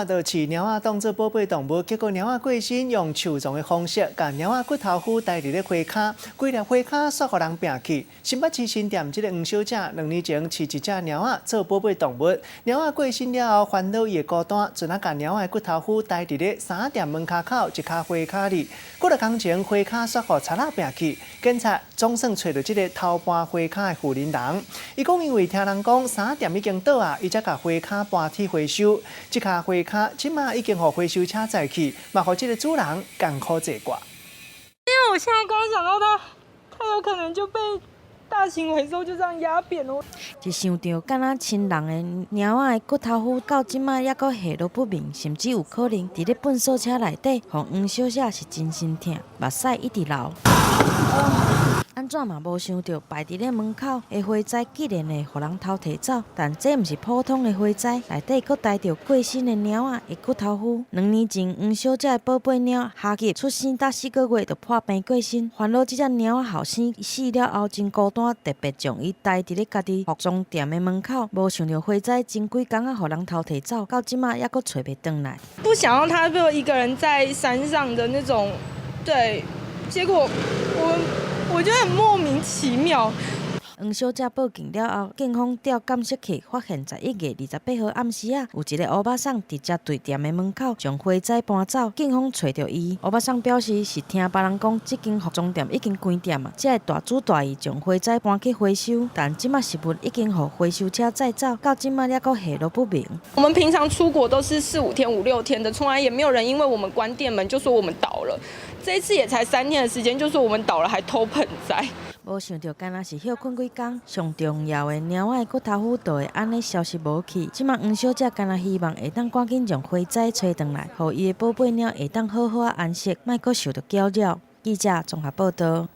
就飼貓仔當做寶貝動物，結果貓仔過身，用樹葬的方式，共貓仔骨頭灰刣佇咧花跤，規粒花跤煞予人拚去。新北市新店這个黃小姐2年前飼一隻貓仔做寶貝動物，貓仔過身了後，煩惱伊會孤單，陣仔共貓仔的骨頭灰刣佇咧衫仔店門跤口一跤花跤裡。幾若工前，花跤煞予賊仔拚去，警察總算揣著這个偷搬花跤的婦人人。伊講因為聽人講衫仔店已經倒啊，伊才共花跤搬去回收。這跤花跤這馬已經予回收車載去，嘛予這个主人艱苦坐掛。因為我現在光想到他，他有可能就被大型回收就這樣壓扁了。一想著敢若親人的貓仔的骨頭灰，到這馬猶閣下落不明，甚至有可能佇咧糞掃車內底，予黃小姐是真心疼，目屎一直流。按怎嘛無想著擺佇咧門口的花栽竟然會予人偷提走，但這毋是普通的花栽，內底閣刣著過身的貓仔的骨頭灰。2年前，黃小姐的寶貝貓哈吉出生才4個月就破病過身，煩惱這隻貓仔後生死了後真孤單，特別將伊刣佇咧家己服裝店的門口，無想著花栽前幾工仔予人偷提走，到這馬猶閣揣袂轉來。不想讓他就一個人在山上的那種，對，結果我覺得很莫名其妙。黃小姐報警了後，警方調監視器發現，11月28號暗時仔，有一個歐巴桑直接對店的門口將花栽搬走。警方揣著伊，歐巴桑表示是聽別人講，這間服裝店已經關店啊，才會大主大意將花栽搬去回收。但這馬失物已經予回收車載走，到這馬猶閣下落不明。我們平常出國都是四五天、五六天的，從來也沒有人因為我們關店門就說我們倒了。這一次也才3天的時間，就說我們倒了，還偷盆栽。無想著，敢若是歇睏幾工，上重要的貓仔的骨頭灰就會按呢消失無去。這馬黃小姐敢若希望會當趕緊將花栽揣轉來，予伊的寶貝貓會當好好仔安息，莫閣受著攪擾。記者綜合報導。